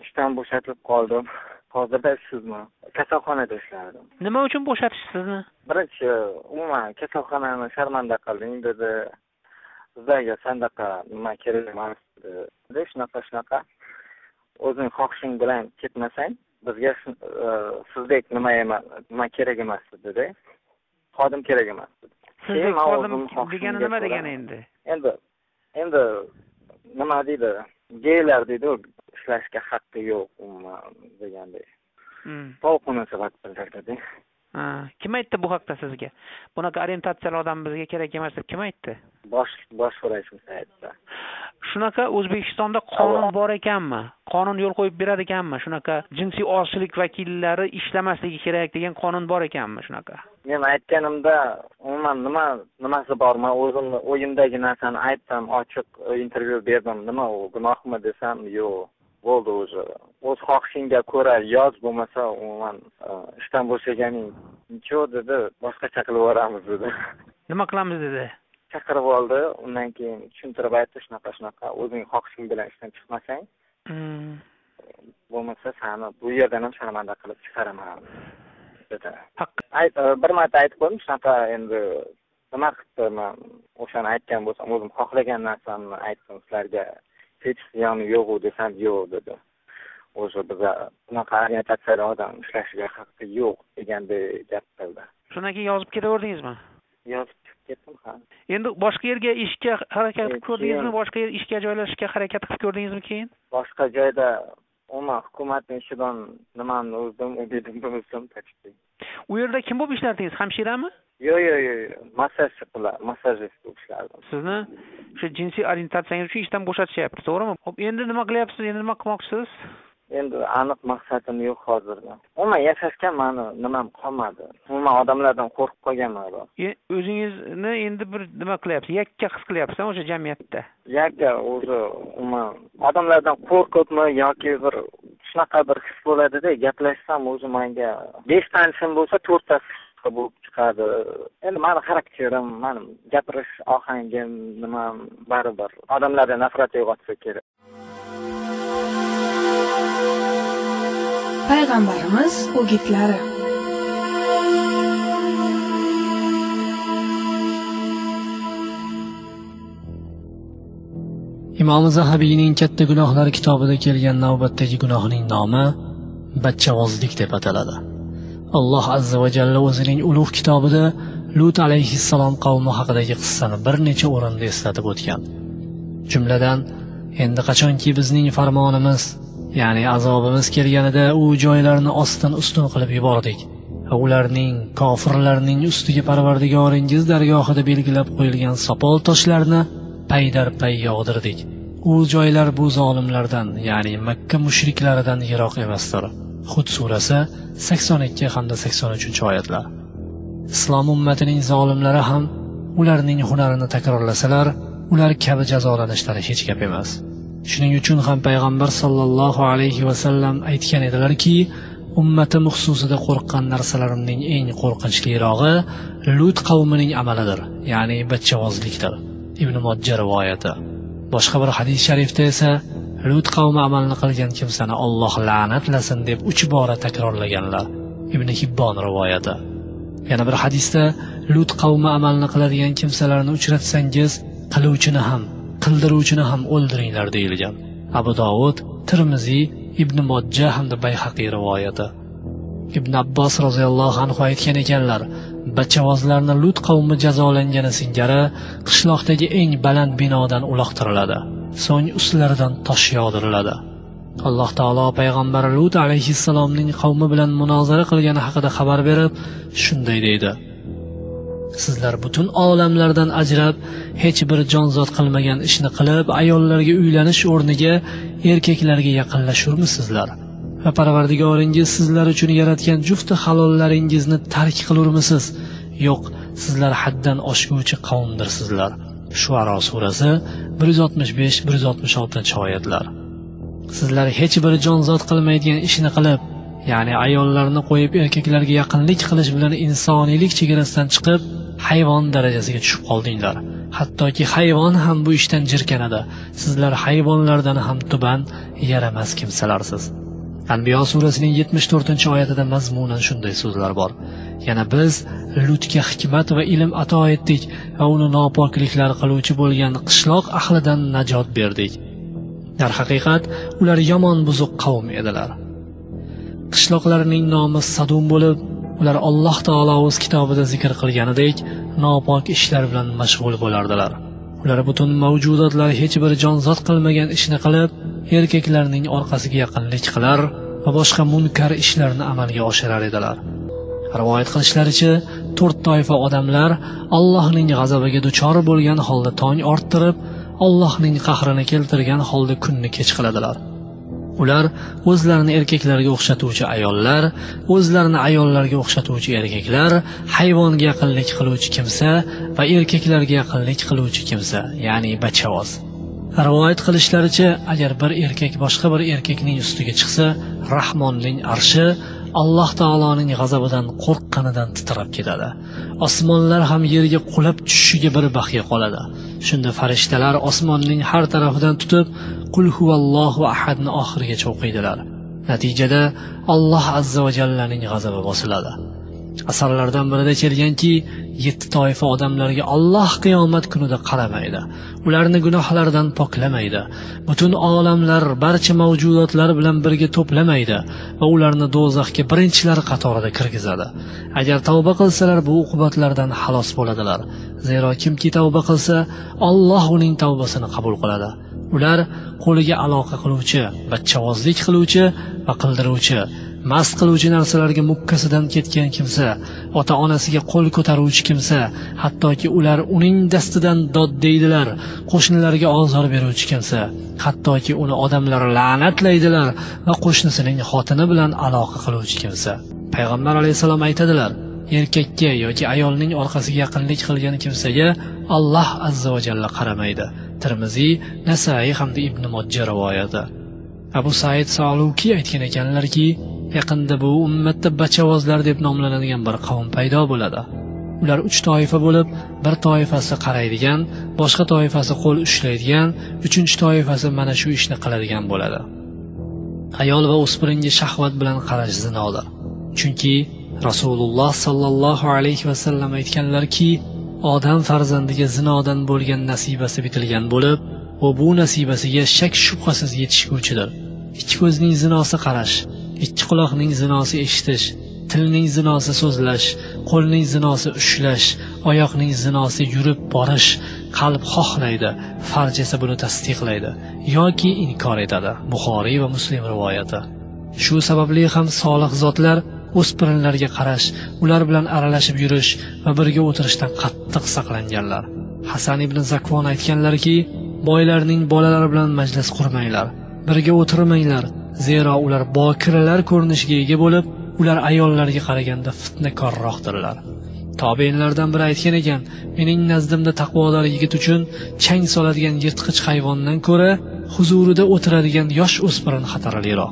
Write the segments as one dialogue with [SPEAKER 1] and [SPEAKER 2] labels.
[SPEAKER 1] Ishdan bo'shatilib qoldim. Hozirda ishsizman. Kasalxonada ishlardim.
[SPEAKER 2] Nima uchun bo'shatish sizni?
[SPEAKER 1] Birinchi, umuman kasalxonani sharmanda qilding dedi. Bizlarga sandaqa nima kerak emas dedi. Shunaqa. O'zing xohishing bilan ketmasang, bizga sizdek nima kerak emas dedi. Xodim kerak emas dedi.
[SPEAKER 2] Sizdek xodim degani nima degani endi?
[SPEAKER 1] Endi nima deydi? Geylar deydi, ishlashga haqqi yo'q umuman degandek. Sovuq munosabat bildirdi.
[SPEAKER 2] Ha, kim aytdi bu haqda sizga? Bunaqa orientatsiyali odam bizga kerak emas deb kim aytdi?
[SPEAKER 1] Bosh vrachimiz aytdi.
[SPEAKER 2] Shunaqa O'zbekistonda qonun bor ekanmi? Qonun yo'l qo'yib beradi ekanmi? Shunaqa jinsiy ozchilik vakillari ishlamasligi kerak degan qonun bor ekanmi shunaqa?
[SPEAKER 1] Men aytganimda umuman nimasi bor? Men o'zimni o'yimdagi narsani aytdim, ochiq intervyu berdim. Nima u, gunohmi desam, yo'q. Bo'ldi o'zi. O'z xohishingga ko'ra yoz, bo'lmasa umuman ishdan bo'shaganing nechun dedi, boshqacha qilib yuboramiz dedi.
[SPEAKER 2] Nima qilamiz dedi?
[SPEAKER 1] Chaqirib oldi, undan keyin tushuntirib aytdi, shunaqa, o'zing xohishing bilan ishdan chiqmasang, bo'lmasa seni bu yerdan ham sharmanda qilib chiqaraman dedi. Bir marta aytib qo'ydim, shunaqa endi nima qilibdi, men o'shani aytgan bo'lsam, o'zim xohlagan narsamni aytdim sizlarga. Hech ziyoni yo'q desam, yo'q dedi. O'zi biza bunaqa orientatsiyali odam ishlashiga haqqi yo'q degandek gap qildi.
[SPEAKER 2] Shundan keyin yozib ketaverdingizmi?
[SPEAKER 1] Yozib chiqib ketdim, ha.
[SPEAKER 2] Endi boshqa yerga ishga harakat qilib ko'rdingizmi? Boshqa yer ishga joylashishga harakat qilib ko'rdingizmi keyin?
[SPEAKER 1] Boshqa joyda umuman hukumatning ishidan nimani o'zim ubidimni o'zim почти.
[SPEAKER 2] U yerda kim bo'lib ishlardingiz? Hamshirami?
[SPEAKER 1] Yo'q. Massajist bo'lib ishlardim.
[SPEAKER 2] Sizni shu jinsiy orientatsiyangiz uchun ishdan bo'shatishyapti, to'g'rimi? Xo'p, endi nima qilyapsiz? Endi nima qilmoqchisiz?
[SPEAKER 1] Endi aniq maqsadim yo'q hozirda. Umuman yashashga mani nimam qolmadi. Umuman odamlardan qo'rqib qolganman.
[SPEAKER 2] O'zingizni endi bir nima qilyapsiz? Yakka his qilyapsiz o'sha jamiyatda.
[SPEAKER 1] Yakka o'zi umuman odamlardan qo'rqibmi yoki bir shunaqa bir his bo'ladida, gaplashsam o'zi menga 5 tanishim bo'lsa 4 tasi bo'lib chiqadi. Endi mani xarakterim, mani gapirish ohangim, nimam baribir odamlarda nafrat uyg'otsa kerak.
[SPEAKER 3] Payg'ambarimiz o'gitlari.
[SPEAKER 4] Imom Zahabiyning Katta gunohlar kitobida kelgan navbatdagi gunohning nomi bachchavozlik deb ataladi. Alloh azza va jalla o'zining ulug' kitobida Lut alayhissalom qavmi haqidagi qissani bir necha o'rinda eslatib o'tgan. Jumladan, endi qachonki bizning farmonimiz, ya'ni azobimiz kelganida u joylarni ostin ustun qilib yubordik va ularning, kofirlarning ustiga Parvardigoringiz dargohida belgilab qo'yilgan sopol toshlarni paydarpay yog'dirdik. U joylar bu zolimlardan, ya'ni Makka mushriklaridan yiroq emasdir. Hud surasi 82 hamda 83-oyatlar. Islom ummatining zolimlari ham ularning hunarini takrorlasalar, ular kabi jazolanishlari hech gap emas. Shuning uchun ham payg'ambar sallallohu alayhi va sallam aytgan edilarki, ummatim xususida qo'rqqan narsalarimning eng qo'rqinchlirog'i Lut qavmining amalidir, ya'ni bachchavozlikdir. Ibn Majah rivoyati. Boshqa bir hadis sharifda esa Lut qavmi amalni qilgan kimsani Alloh la'natlasin deb 3 bora takrorlaganlar. Ibn Hibbon rivoyati. Yana bir hadisda Lut qavmi amalni qiladigan kimsalarni uchratsangiz, qiluvchini ham, qildiruvchini ham o'ldiringlar deyilgan. Abu Dovud, Termiziy, Ibn Majah hamda Bayhaqiy rivoyati. Ibn Abbos roziyallohu anhu aytgan ekanlar, bachchavozlarni Lut qavmi jazolangani singari qishloqdagi eng baland binodan uloqtiriladi. So'ng ustlaridan tosh yog'diriladi. Alloh taolo payg'ambar Lut alayhissalomning qavmi bilan munozara qilgani haqida xabar berib, shunday deydi: Sizlar butun olamlardan ajrab, hech bir jonzot qilmagan ishni qilib, ayollarga uylanish o'rniga erkaklarga yaqinlashurmisizlar? Va Parvardigoringiz sizlar uchun yaratgan jufti halollaringizni tark qilurmisiz? Yo'q, sizlar haddan oshguvchi qavmdirsizlar. Shu'aro surasi 165-166 oyatlar. Sizlar hech bir jonzot qilmaydigan ishni qilib, ya'ni ayollarni qo'yib erkaklarga yaqinlik qilish bilan insoniylik chegarasidan chiqib, hayvon darajasiga tushib qoldinglar. Hattoki hayvon ham bu ishdan jirkanadi. Sizlar hayvonlardan ham tuban, yaramas kimsalarsiz. Anbiyo surasining 74-oyatida mazmunan shunday so'zlar bor. Yana biz Lutga hikmat va ilm ato etdik va uni nopokliklar qiluvchi bo'lgan qishloq ahlidan najot berdik. Darhaqiqat ular yomon buzuq qavm edilar. Qishloqlarning nomi Sadum bo'lib, ular Alloh taolo o'z kitobida zikr qilganidek nopok ishlar bilan mashg'ul bo'lardilar. Ular butun mavjudotlar hech bir jonzot qilmagan ishni qilib, erkaklarning orqasiga yaqinlik qilar va boshqa munkar ishlarni amalga oshirar edilar. Rivoyat qilishlaricha, 4 toifa odamlar Allohning g'azabiga duchor bo'lgan holda tong orttirib, Allohning qahrini keltirgan holda kunni kech qiladilar. Ular o'zlarini erkaklarga o'xshatuvchi ayollar, o'zlarini ayollarga o'xshatuvchi erkaklar, hayvonga yaqinlik qiluvchi kimsa va erkaklarga yaqinlik qiluvchi kimsa, ya'ni bachavoz. Rivoyat qilishlaricha, agar bir erkak boshqa bir erkakning ustiga chiqsa, Rahmonning arshi Alloh taoloning g'azabidan qo'rqqanidan titrab ketadi. Osmonlar ham yerga qulab tushishiga bir baxya qoladi. Shunda farishtalar osmonning har tarafidan tutib, Qul huvallohu ahadni oxirigacha o'qiydilar. Natijada Alloh azza va jallaning g'azabi bosiladi. Asarlardan birida kelganki, 7 toifa odamlarga Alloh qiyomat kunida qaramaydi. Ularni gunohlaridan poklamaydi. Butun olamlar barcha mavjudotlar bilan birga to'plamaydi va ularni do'zaxga birinchilar qatorida kirgizadi. Agar tavba qilsalar bu uqubatlardan xalos bo'ladilar. Zero kimki tavba qilsa, Alloh uning tavbasini qabul qiladi. Ular qo'liga aloqa qiluvchi, bachchavozlik qiluvchi va qildiruvchi, mast qiluvchi narsalarga mukkasidan ketgan kimsa, ota-onasiga qo'l ko'taruvchi kimsa, hattoki ular uning dastidan dod deydilar, qo'shnilarga ozor beruvchi kimsa, hattoki uni odamlar la'natlaydilar va qo'shnisining xotini bilan aloqa qiluvchi kimsa. Payg'ambar alayhissalom aytadilar: erkakka yoki ayolning orqasiga yaqinlik qilgan kimsaga Alloh azza va jalla qaramaydi. Termiziy, Nasai hamda Ibn Majah rivoyati. Abu Said Saluki aytgan ekanlarki, yaqinda bu ummatda bachavozlar deb nomlanadigan bir qavm paydo bo'ladi. Ular 3 toifa bo'lib, bir toifasi qaraydigan, boshqa toifasi qo'l ushlaydigan, uchinchi toifasi mana shu ishni qiladigan bo'ladi. Ayol va o'spiringa shahvat bilan qarash zinodir. Chunki Rasululloh sallallohu alayhi va sallam aytganlarki, odam farzandiga zinodan bo'lgan nasibasi bitilgan bo'lib, u bu nasibasiga shak shubhasiz yetishguvchidir. Ikki ko'zning zinosi qarash, ikki quloqning zinosi eshitish, tilning zinosi so'zlash, qo'lning zinosi ushlash, oyoqning zinosi yurib borish. Qalb xohlaydi, farj esa buni tasdiqlaydi yoki inkor etadi. Buxoriy va Muslim rivoyati. Shu sababli ham solih zotlar o'spirinlarga qarash, ular bilan aralashib yurish va birga o'tirishdan qattiq saqlanganlar. Hasan ibn Zakvon aytganlarki, boylarning bolalari bilan majlis qurmanglar, birga o'tirmanglar, zero ular bokiralar ko'rinishiga ega bo'lib, ular ayollarga qaraganda fitnakorroqdirlar. Tobiinlardan biri aytgan ekan, mening nazdimda taqvodor yigit uchun chang soladigan yirtqich hayvondan ko'ra huzurida o'tiradigan yosh o'spirin xatarliroq.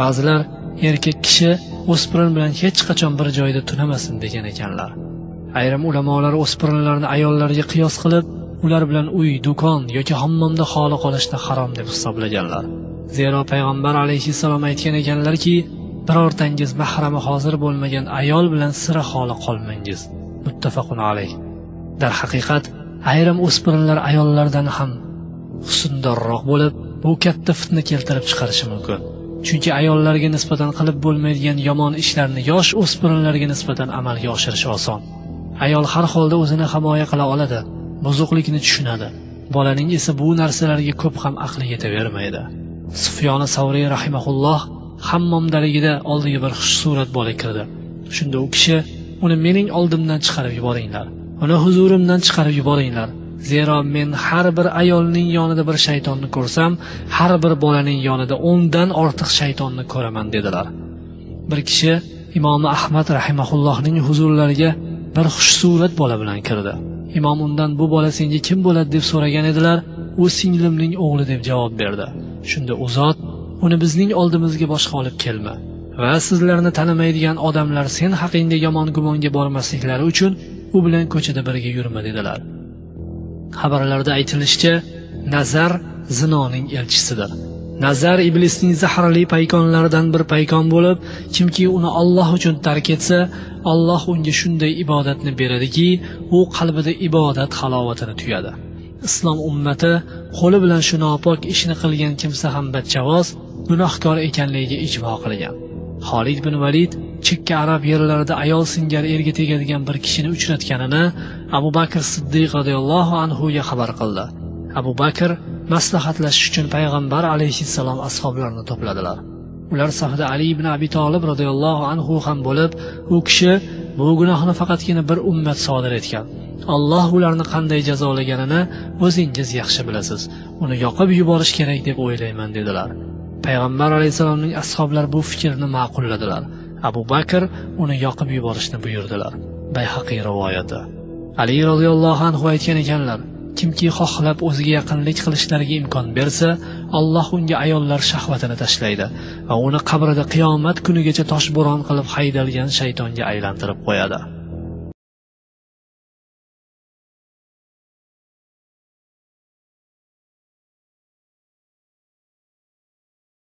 [SPEAKER 4] Ba'zilar erkak kishi o'spirin bilan hech qachon bir joyda tunamasin degan ekanlar. Ayrim ulamolar o'spirinlarni ayollarga qiyos qilib, ular bilan uy, do'kon yoki hammomda xoli qolishni harom deb hisoblaganlar. Zero payg'ambar alayhissalom aytgan ekanlarki, birortangiz mahrami hozir bo'lmagan ayol bilan sira xoli qolmangiz. Muttafaqun alayh. Darhaqiqat ayrim o'spirinlar ayollardan ham husndorroq bo'lib, bu katta fitna keltirib chiqarishi mumkin. Chunki ayollarga nisbatan qilib bo'lmaydigan yomon ishlarni yosh o'spirinlarga nisbatan amalga oshirish oson. Ayol har holda o'zini himoya qila oladi, buzuqlikni tushunadi. Bolaning esa bu narsalarga ko'p ham aqli yetavermaydi. Sufyon Savriy rahimahulloh hammomdaligida oldiga bir xushsurat bola kirdi. Shunda u kishi uni mening oldimdan chiqarib yuboringlar, uni huzurimdan chiqarib yuboringlar. Zero men har bir ayolning yonida bir shaytonni ko'rsam, har bir bolaning yonida 10 dan ortiq shaytonni ko'raman dedilar. Bir kishi Imom Ahmad rahimahullohning huzurlariga bir xushsurat bola bilan kirdi. Imom undan bu bola senga kim bo'ladi deb so'ragan edilar. U singlimning o'g'li deb javob berdi. Shunda u zot uni bizning oldimizga boshqa olib kelma va sizlarni tanimaydigan odamlar sen haqingda yomon gumonga bormasliklari uchun u bilan ko'chada birga yurma dedilar. Xabarlarda aytilishicha, nazar zinoning elchisidir. Nazar iblisning zaharli paykonlaridan bir paykon bo'lib, kimki uni Alloh uchun tark etsa, Alloh unga shunday ibodatni beradiki, u qalbida ibodat halovatini tuyadi. Islom ummati qo'li bilan shu nopok ishni qilgan kimsa ham badjavoz, gunohkor ekanligiga ijmo qilgan. Xolid bin Valid chekka arab yerlarida ayol singari erga tegadigan bir kishini uchratganini Abu Bakr Siddiq radhiyallohu anhu ga xabar qildi. Abu Bakr maslahatlashish uchun payg'ambar alayhissalom ashoblarini to'pladilar. Ular safida Ali ibn Abi Talib radhiyallohu anhu ham bo'lib, u kishi bu gunohni faqatgina bir ummat sodir etgan. Alloh ularni qanday jazolaganini o'zingiz yaxshi bilasiz. Uni yoqib yuborish kerak deb o'ylayman dedilar. Payg'ambar alayhissalomning ashoblari bu fikrni ma'qulladilar. Abu Bakr uni yoqib yuborishni buyurdilar. Bayhaqiy rivoyati. Ali radhiyallohu anhu aytgan ekanlar: kimki xohlab o'ziga yaqinlik qilishlariga imkon bersa, Alloh unga ayollar shahvatini tashlaydi va uni qabrida qiyomat kunigacha toshbo'ron qilib haydalgan shaytonga aylantirib qo'yadi.